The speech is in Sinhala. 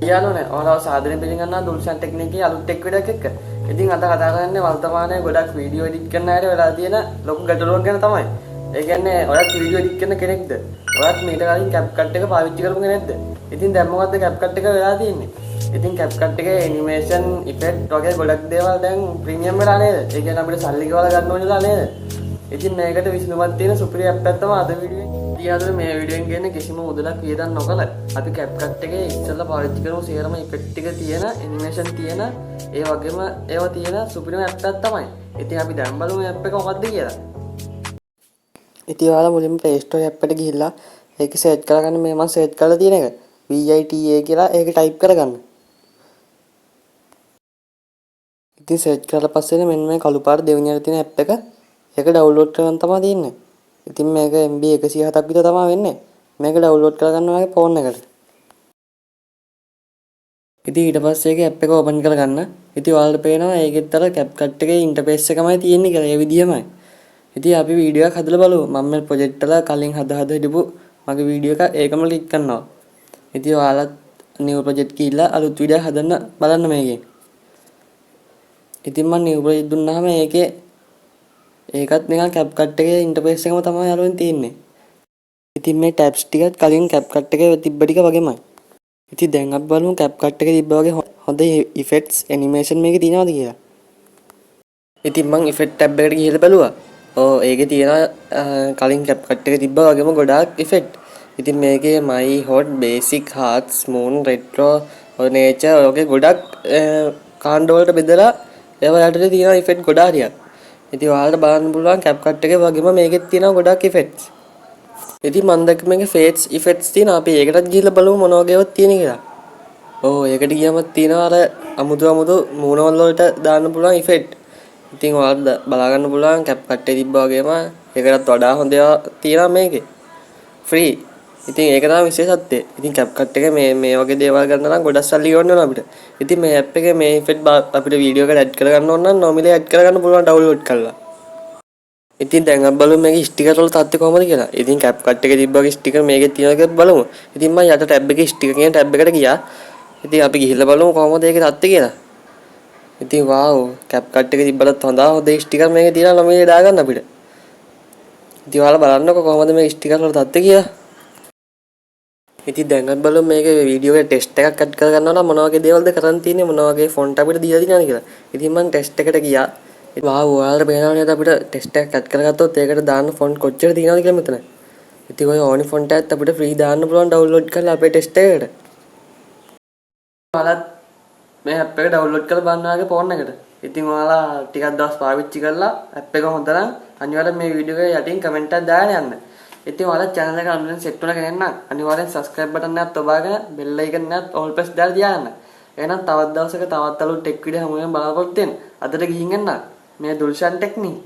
යාළුවනේ ඔයාලව සාදරයෙන් පිළිගන්නවා දුල්ෂන් ටෙක්නික් එකේ අලුත් ටෙක් වීඩියෝ එකක් එක්ක. ඉතින් අද කතා කරන්නේ වර්තමානයේ ගොඩක් වීඩියෝ එඩිට් කරන අයට වෙලා තියෙන ලොකු ගැටලුවක් ගැන තමයි. ඒ කියන්නේ ඔයත් වීඩියෝ එඩිට් කරන කෙනෙක්ද? ඔයත් මීට කලින් CapCut එක පාවිච්චි කරපු කෙනෙක්ද? ඉතින් දැන් මොකද්ද CapCut එක වෙලා තියෙන්නේ? ඉතින් CapCut එකේ ඇනිමේෂන් ඉෆෙක්ට් වගේ ගොඩක් දේවල් දැන් ප්‍රීමියම් වෙලා නේද? ඒ කියන්නේ අපිට සල්ලි ගෙවලා ගන්න ඕන වෙලා නේද? ඉතින් මේකට විසඳුමක් තියෙන සුපිරි ඇප් එකක් තමයි අද වීඩියෝ එකේ. ඉතින් මේ වීඩියෝ එකෙන් කියන්නේ කිසිම මුදලක් වියදම් නොකර අපි CapCut එකේ ඉස්සෙල්ලා පාවිච්චි කරමු සේරම ඉෆෙක්ට් ටික තියෙන, ඇනිමේෂන් තියෙන, ඒ වගේම ඒවා තියෙන සුපිරිම ඇප් එකක් තමයි. ඉතින් අපි දැන් බලමු මේ ඇප් එක මොකද්ද කියලා. ඉතින් ඔයාලා මුලින්ම Play Store app එකට ගිහිල්ලා ඒක සර්ච් කරගන්න. මේ මම සර්ච් කරලා තියෙන එක VITA කියලා ඒක ටයිප් කරගන්න. ඉතින් සර්ච් කරලා පස්සේ මෙන්න මේ කළු පාට දෙවෙනියට තියෙන ඇප් එක ඒක ඩවුන්ලෝඩ් කරගන්න තමයි තියෙන්නේ. ඉතින් මේක MB 107ක් විතර තමයි වෙන්නේ. මේක ඩවුන්ලෝඩ් කරගන්න ඔයාගේ ෆෝන් එකට. ඉතින් ඊට පස්සේ ඒකේ ඇප් එක ඕපන් කරගන්න. ඉතින් ඔයාලට පේනවා ඒකෙත් අර CapCut එකේ ඉන්ටර්ෆේස් එකමයි තියෙන්නේ කියලා. ඒ විදිහමයි. ඉතින් අපි වීඩියෝ එකක් හදලා බලමු. මම මේ ප්‍රොජෙක්ට් වල කලින් හද හද හිටපු මගේ වීඩියෝ එක ඒකම ක්ලික් කරනවා. ඉතින් ඔයාලත් නිව් ප්‍රොජෙක්ට් ගිහිල්ලා අලුත් වීඩියෝ හදන්න බලන්න මේකෙන්. ඉතින් මම නිව් ප්‍රොජෙක්ට් දුන්නාම ඒකේ ඒකත් නිකන් CapCut එකේ ඉන්ටර්ෆේස් එකම තමයි යාළුවනේ තියෙන්නේ. ඉතින් මේ ටැබ්ස් ටිකත් කලින් CapCut එකේ තිබ්බ ටික වගේමයි. ඉතින් දැන් අපි බලමු CapCut එකේ තිබ්බ වගේ හොඳ ඉෆෙක්ට්ස් ඇනිමේෂන් මේකේ තියෙනවද කියලා. ඉතින් මං ඉෆෙක්ට් ටැබ් එකට ගිහලා බැලුවා. ඔව්, ඒකේ තියෙනවා කලින් CapCut එකේ තිබ්බ වගේම ගොඩාක් ඉෆෙක්ට්. ඉතින් මේකේ my hot, basic, hearts, moon, retro, ඔය nature ඔය වගේ ගොඩක් කාණ්ඩ වලට බෙදලා ඒවා යටතේ තියෙනවා ඉෆෙක්ට් ගොඩාරියක්. ඉතින් ඔයාලට බලන්න පුළුවන් CapCut එකේ වගේම මේකෙත් තියෙනවා ගොඩක් ඉෆෙක්ට්ස්. ඉතින් මං දැක්ක මේකේ ෆේඩ්ස් ඉෆෙක්ට්ස් තියෙනවා. අපි ඒකටත් ගිහිල්ලා බලමු මොන වගේ ඒවාත් තියෙන කියලා. ඔව්, ඒකට ගියම තියෙනවා අර අමුතු අමුතු මූණවල් වලට දාන්න පුළුවන් ඉෆෙක්ට්. ඉතින් ඔයාලට බලා ගන්න පුළුවන් CapCut එකේ තිබ්බා වගේම ඒකටත් වඩා හොඳ ඒවා තියෙනවා මේකේ. ෆ්‍රී. ඉතින් ඒක තමයි විශේෂත්වය. ඉතින් CapCut එකේ මේ මේ වගේ දේවල් ගන්න නම් ගොඩක් සල්ලි ගෙවන්න වෙනවා අපිට. ඉතින් මේ ඇප් එකේ මේ ඉෆෙක්ට් අපිට වීඩියෝ එකට ඇඩ් කරගන්න ඕන නම් නොමිලේ ඇඩ් කරගන්න පුළුවන් ඩවුන්ලෝඩ් කරලා. ඉතින් දැන් අපි බලමු මේකේ ස්ටිකර් වල තත්ත්වය කොහොමද කියලා. ඉතින් CapCut එකේ තිබ්බ වගේ ස්ටිකර් මේකේ තියෙනවද කියලා බලමු. ඉතින් මම යට ටැබ් එකේ ස්ටිකර් කියන ටැබ් එකට ගියා. ඉතින් අපි ගිහිල්ලා බලමු කොහොමද ඒකේ තත්ත්වය කියලා. ඉතින් වාව්, CapCut එකේ තිබ්බටත් හොඳ හොඳ ස්ටිකර් මේකේ තියෙනවා නොමිලේ දාගන්න අපිට. ඉතින් ඔයාලා බලන්නකෝ කොහොමද මේ ස්ටිකර් වල තත්ත්වය කියලා. ඉතින් දැන් අපි බලමු මේකේ වීඩියෝ එකේ ටෙක්ස්ට් එකක් ඇඩ් කරගන්නවා නම් මොන වගේ දේවල්ද කරන් තියෙන්නේ, මොන වගේ ෆොන්ට් අපිට දීලා තියෙනවද කියලා. ඉතින් මං ටෙක්ස්ට් එකට ගියා. වාව්, ඔයාලට පේනව නේද අපිට ටෙක්ස්ට් එකක් ඇඩ් කරගත්තොත් ඒකට දාන්න ෆොන්ට් කොච්චර තියෙනවද කියලා මෙතන. ඉතින් ඔය ඕනි ෆොන්ට් එකත් අපිට ෆ්‍රී දාන්න පුළුවන් ඩවුන්ලෝඩ් කරලා අපේ ටෙක්ස්ට් එකට. ඔයාලත් මේ ඇප් එක ඩවුන්ලෝඩ් කරලා බලන්න ඔයාගේ ෆෝන් එකට. ඉතින් ඔයාලා ටිකක් දවස් පාවිච්චි කරලා ඇප් එක හොඳ නම් අනිවාර්යෙන් මේ වීඩියෝ එක යටින් කමෙන්ට් එකක් දාගෙන යන්න. ඉතින් ඔයාලා චැනල් එක අලුතෙන් සෙට් වුණ කෙනෙක් නම් අනිවාර්යෙන් සබ්ස්ක්‍රයිබ් බටන් එකත් ඔබාගෙන බෙල් අයිකන් එකත් ඕල් ප්‍රෙස් දාලා තියාගන්න. එහෙනම් තවත් දවසක තවත් අලුත් ටෙක් වීඩියෝ හමු වෙන බලාපොරොත්තු වෙන්න. අදට ගිහින් එන්න. මේ දුල්ෂන් ටෙක්නික්.